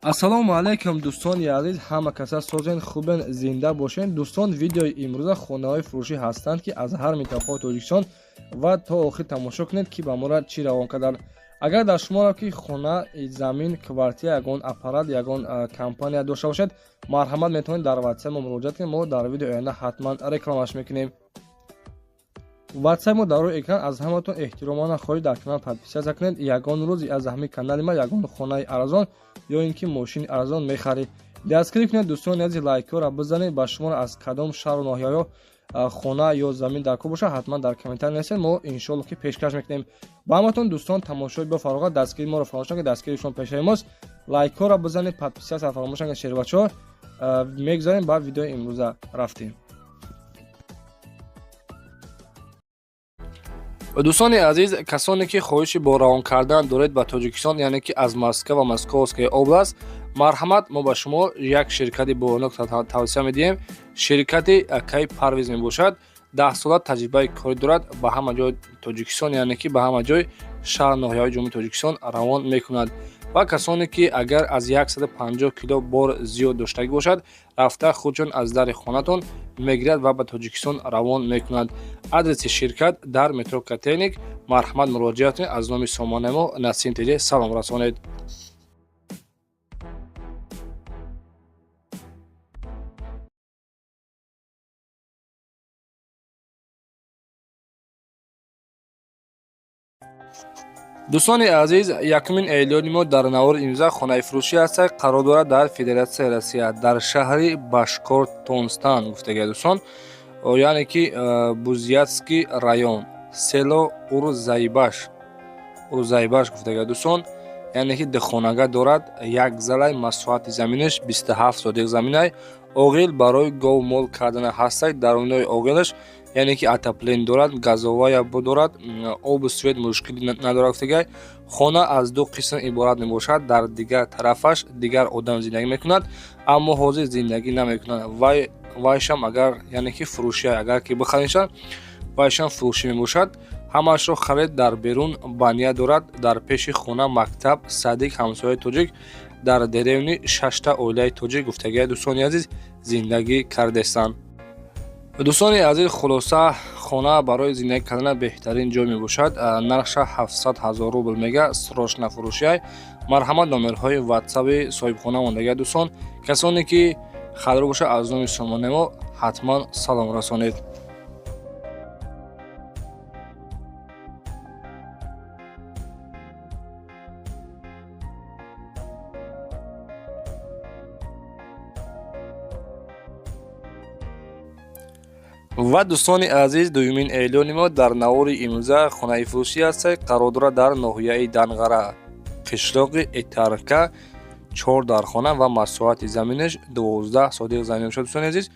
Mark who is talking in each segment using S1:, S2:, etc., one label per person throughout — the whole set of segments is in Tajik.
S1: Ассалому алайкум, дӯстони азиз, ҳама каса созен, хубен, зинда бошен. Дӯстон, видеои имрӯза хонаҳои фурӯшӣ ҳастанд, ки аз ҳар минтақаи Тоҷикистон, ва то охир тамошо кунед, ки ба мора чӣ равон карданд. Агар дар шуморо ки хона, замин, квартира, ягон аппарат, ягон компания дошта бошед, марҳамат, метавонед дар ватсап мо муроҷиат кунед. Мо дар видеои оянда ҳатман рекламаш мекунем. Ватсап мо дар рӯи экран. Аз ҳаматон эҳтиромона хоҳиш, дар канал подписаться кунед. Ягон рӯз аз ҳамин канали ма ягон хонаи арзон ё ин ки мошини арзон мехаред. Дастгирӣ кунед, дӯстони азиз, лайкҳоро бизанед. Ба шуморо аз кадом шаҳру ноҳияҳо хона ё замин дар кор бошад, ҳатман дар комментар нависед, мо иншоалло ки пешкаш мекунем ба ҳаматон. Дӯстон, тамошои бо фароғат, дастгирии моро фаромӯш накунед, дастгирии шумо пешаи мост. Лайкҳоро бизанед, подписаться фаромӯш накунед. Шербачаҳо, мегузарем ба видеои имрӯза, рафтем. Дӯстони азиз, касоне ки хоҳиши бо равон кардан доред ба Тоҷикистон, яъне ки аз Москва ва Московская область, марҳамат, мо ба шумо як ширкати бонок тавсия медиҳем. Ширкати акаи Парвиз мебошад. 10 сола таҷрибаи корӣ дорад. Ба ҳама ҷои Тоҷикистон, яъне ки ба ҳама ҷои шаҳр, ноҳияҳои Ҷумҳурии Тоҷикистон равон мекунад. Ва касоне ки агар аз 150 кило бор зиёд доштагӣ бошад, рафта худшон аз дари хонатон мегирад ва ба Тоҷикистон равон мекунад. Адреси ширкат дар метро Котельники. Марҳамат, муроҷиат кунед, аз номи сомонаи мо Насим ТЖ салом расонед. Дӯстони азиз, якумин эълони мо дар навори имрӯза хонаи фурӯшӣ ҳастад, қарор дорад дар Федератсияи Россия, дар шаҳри Башкортостан гуфтагия, дӯстон, яъне ки Буздякский район, село Урзайбаш, Урзайбаш гуфтагия, дӯстон. Яъне ки духонага дорад, як залай, масоҳати заминаш 27 сотих заминай, оғил барои гов мол кардана ҳастак. Дарунои оғилаш, яъне ки отопление дорад, газовая дорад, обу свет мушкилӣ надорад гуфтагай. Хона аз ду қисм иборат мебошад. Дар дигар тарафаш дигар одам зиндагӣ мекунад, аммо ҳозир зиндагӣ намекунад. Вайшам агар, яъне ки фурӯшия, агар ки бихаришад, вайшам фурӯшӣ мебошад. Ҳамаашро харед. Дар берун баня дорад, дар пеши хона мактаб, садик, ҳамсояи тоҷик. Дар деревни шашта оилаи тоҷик гуфтагиа, дӯстони азиз, зиндагӣ кардестанд. Дӯстони азиз, хулоса, хона барои зиндагӣ кардан беҳтарин ҷой мебошад. Нархша 700 ҳазор рубл мега, срочно фурӯшиай. Марҳамат, номерҳои ватсаби соҳибхона мондагиа. Дӯстон, касоне ки харидор бошад, аз номи сомонаи мо ҳатман салом расонед. Ва дӯстони азиз, дуюмин эълони мо дар навори имрӯза хонаи фурӯшӣ аст, қарор дорад дар ноҳияи Данғара, қишлоқи Этарка, чор дархона ва масоҳати заминаш 12 сотих замин мешавад. Дӯстони азиз,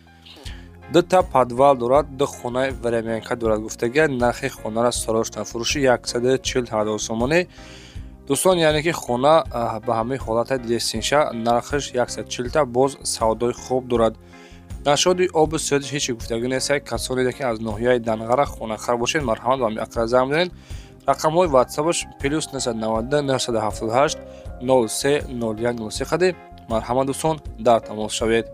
S1: дута подвал дорад, ду хонаи временка дорад гуфтагия. Нархи хонара срочно фурӯшӣ 140 ҳазор сомонӣ. Дӯстон, яъне ки хона ба ҳамаи ҳолата дидестинша, нархаш 140-та, боз савдои хуб дорад. Нашоди обу сиёдиш ҳечи гуфтагӣ нест. Касоне ки аз ноҳияи Данғара хонахар бошед, марҳамат, ба ақра занг бизанед. Рақамҳои ватсапаш плюс 992 978 03 01 03 қади. Марҳамат, дӯстон, дар тамос шавед.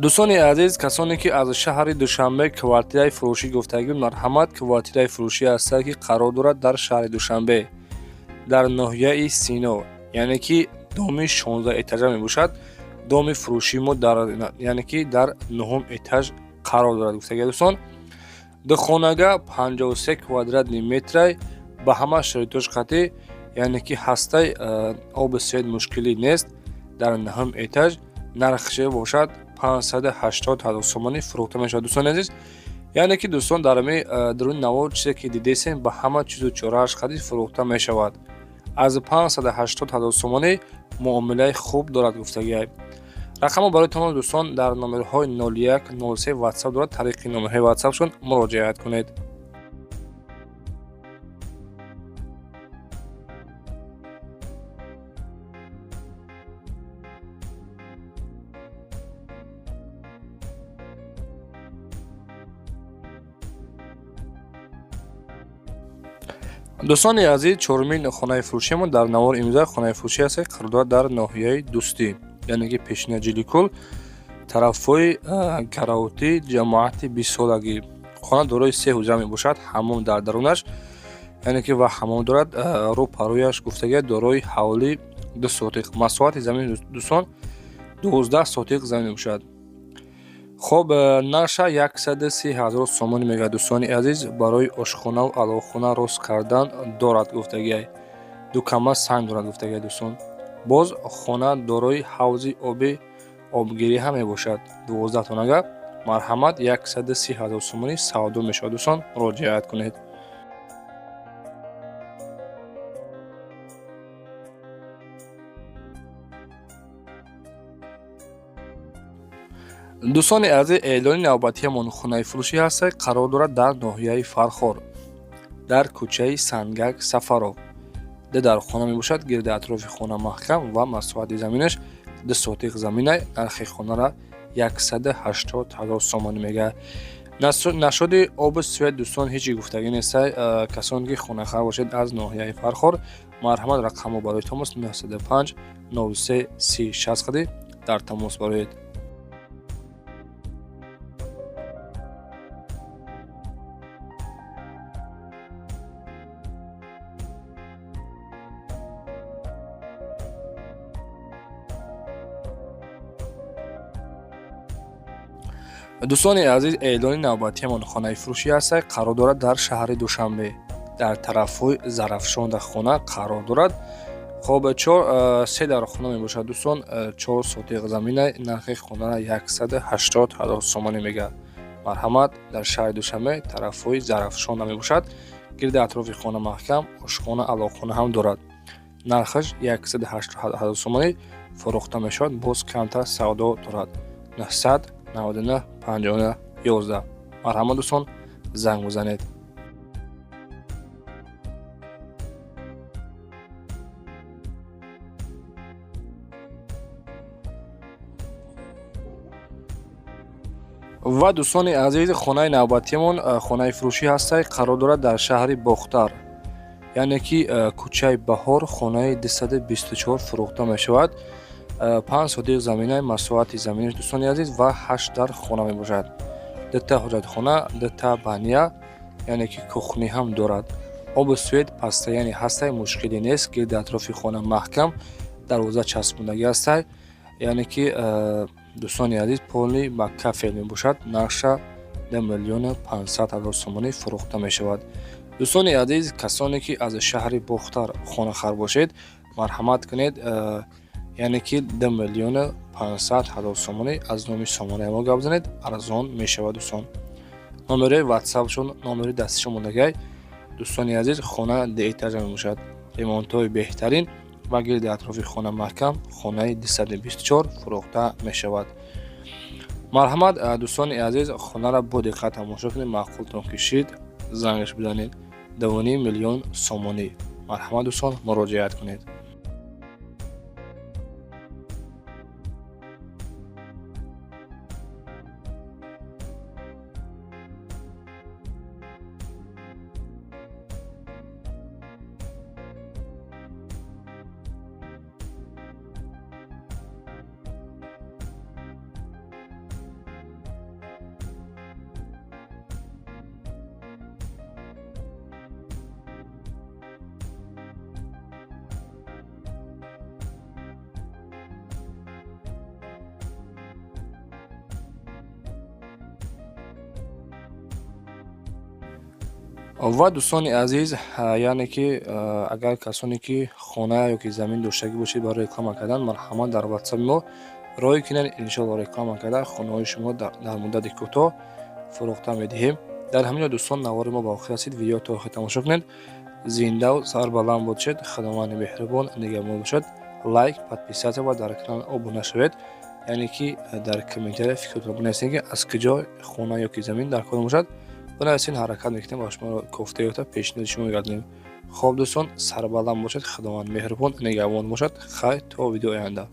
S1: Дӯстони азиз, касоне ки аз шаҳри Душанбе квартираи фурӯшӣ гуфтагӣ, марҳамат, квартираи фурӯшӣ ҳастад, ки қарор дорад дар шаҳри Душанбе, дар ноҳияи Сино, яъне ки доми 16 этажа мебошад. Доми фурӯшии мо дар, яъне ки дар нуҳум этаж қарор дорад гуфтагӣ. Дӯстон, духонага, 53 квадратный метрай, ба ҳама шароитош қатъӣ, яъне ки ҳастай, обу свет мушкилӣ нест. Дар нуҳум этаж нархше бошад 580 ҳазор сомонӣ фурӯхта мешавад. Дӯстони азиз, яъне ки дӯстон, дар ами даруни навор чизе ки дидесем, ба ҳама чизу чорааш қадир фурӯхта мешавад. Аз 580 ҳазор сомонӣ муомилаи хуб дорад гуфтагиай. Рақамҳо барои тамоми дӯстон дар номерҳои 01 03 ватсап дорад, тариқи номерҳои ватсапшон муроҷиат кунед. Дӯстони азиз, чорумин хонаи фурӯшиамон дар навори имрӯза хонаи фурӯшӣ аст, қарор дорад дар ноҳияи Дӯстӣ, яъне ки пешина Ҷиликул, тарафҳои караотӣ, ҷамоати бистсолагӣ. Хона дорои се ҳуҷра мебошад, ҳаммом дар дарунаш, яъне ки ва ҳаммом дорад, рӯ парӯяш гуфтагия дорои ҳавлӣ 2 сотиқ. Масоҳати замин, дӯстон, 12 сотиқ замин мебошад. Хоб, нарша 130 ҳазор сомонӣ мегӯяд, дӯстони азиз. Барои ошхонаву аловхона рост кардан дорад гуфтагиай. Ду кама санг дорад гуфтагиай, дӯстон. Боз хона дорои ҳавзи оби обгирӣ ҳам мебошад, 12 тонага. Марҳамат, 130 ҳазор сомонӣ савдо мешавад, дӯстон, муроҷиат кунед. Дӯстони азиз, эълони навбатиамон хонаи фурӯшӣ ҳаст, қарор дорад дар ноҳияи Фархор, дар кӯчаи Сангак Сафаров. Ду дар хона мебошад, гирди атрофи хона маҳкам ва масоҳати заминаш 2 сотиқ заминай. Нархи хонара 180 ҳазор сомонӣ мегӯяд. Нашоди обу свет, дӯстон, ҳеҷ гуфтагӣ нестай. Касоне ки хонахар бошед аз ноҳияи Фархор, марҳамат, рақамҳо барои тамос 905 03 30 60 қади дар тамос бароед. Дӯстони азиз, эълони навбатиамон хонаи фурӯшӣ ҳаст, қарор дорад дар шаҳри Душанбе, дар тарафҳои Зарафшон дар хона қарор дорад. Хоб, чор се дар хона мебошад, дӯстон, 4 сотиқ замина. Нархи хонара 180 ҳазор сомонӣ мегӯяд. Марҳамат, дар шаҳри Душанбе, тарафҳои Зарафшон мебошад. Гирди атрофи хона маҳкам, ошхона, алоқхона ҳам дорад. Нархаш 180 ҳазор сомонӣ фурӯхта мешавад, боз камтар савдо дорад. 900 99 59 11. Марҳамат, дӯстон, занг бизанед. Ва дӯстони азиз, хонаи навбатиамон хонаи фурӯшӣ ҳастай, қарор дорад дар шаҳри Бохтар, яъне ки кӯчаи Баҳор, хонаи 224 фурӯхта мешавад. 5 сотиқ замина масоҳати заминаш, дӯстони азиз, ва 8 дар хона мебошад. Дута ҳоҷатхона, дута бания, яъне ки кухни ҳам дорад. Обу свет паста, яъне ҳастай, мушкиле нест. Гирди атрофи хона маҳкам, дарвоза часпондагӣ ҳастай, яъне ки, дӯстони азиз, полный ба кафел мебошад. Нарша 2 миллиону 500 ҳазор сомонӣ фурӯхта мешавад. Дӯстони азиз, касоне ки аз шаҳри Бохтар хонахар бошед, марҳамат кунед, яъне ки 2 миллиону 500 ҳазор сомонӣ аз номи сомонаи мо гап занед, арзон мешавад, дӯстон. Номери ватсапшон, номери дастишон мондагай. Дӯстони азиз, хона дуэтажа мебошад, ремонтҳои беҳтарин ва гирди атрофи хона маҳкам. Хонаи 224 фурӯхта мешавад. Марҳамат, дӯстони азиз, хонара бо диққат тамошо кунед, маъқултон кишид, зангаш бизанед. 2,5 миллион сомонӣ. Марҳамат, дӯстон, муроҷиат кунед. Ва дӯстони азиз, яъне ки агар касоне ки хона ё ки замин доштагӣ бошед барои реклама кардан, марҳамат, дар ватсапи мо роҳӣ кунед. Иншоалло, реклама карда хонаҳои шумо дар муддати кӯтоҳ фурӯхта медиҳем. Дар ҳамин ҷо, дӯстон, навори мо ба охир расид. Видео то охир тамошо кунед. Зиндаву сарбаланд бошед, Худованди меҳрубон нигаҳбон бошад. Лайк, подписаться ва дар канал обуна шавед. Яъне ки дар комментария фикртон бинависед, ки аз куҷо хона ё ки замин дар кор бошад, бинависед. Ҳаракат мекунем ва шуморо кофта ёфта пешниҳоди шумо мегардонем. Хоб, дӯстон, сарбаланд бошед, Худованд меҳрубон нигаҳбон бошад. Хайр, то видеои оянда.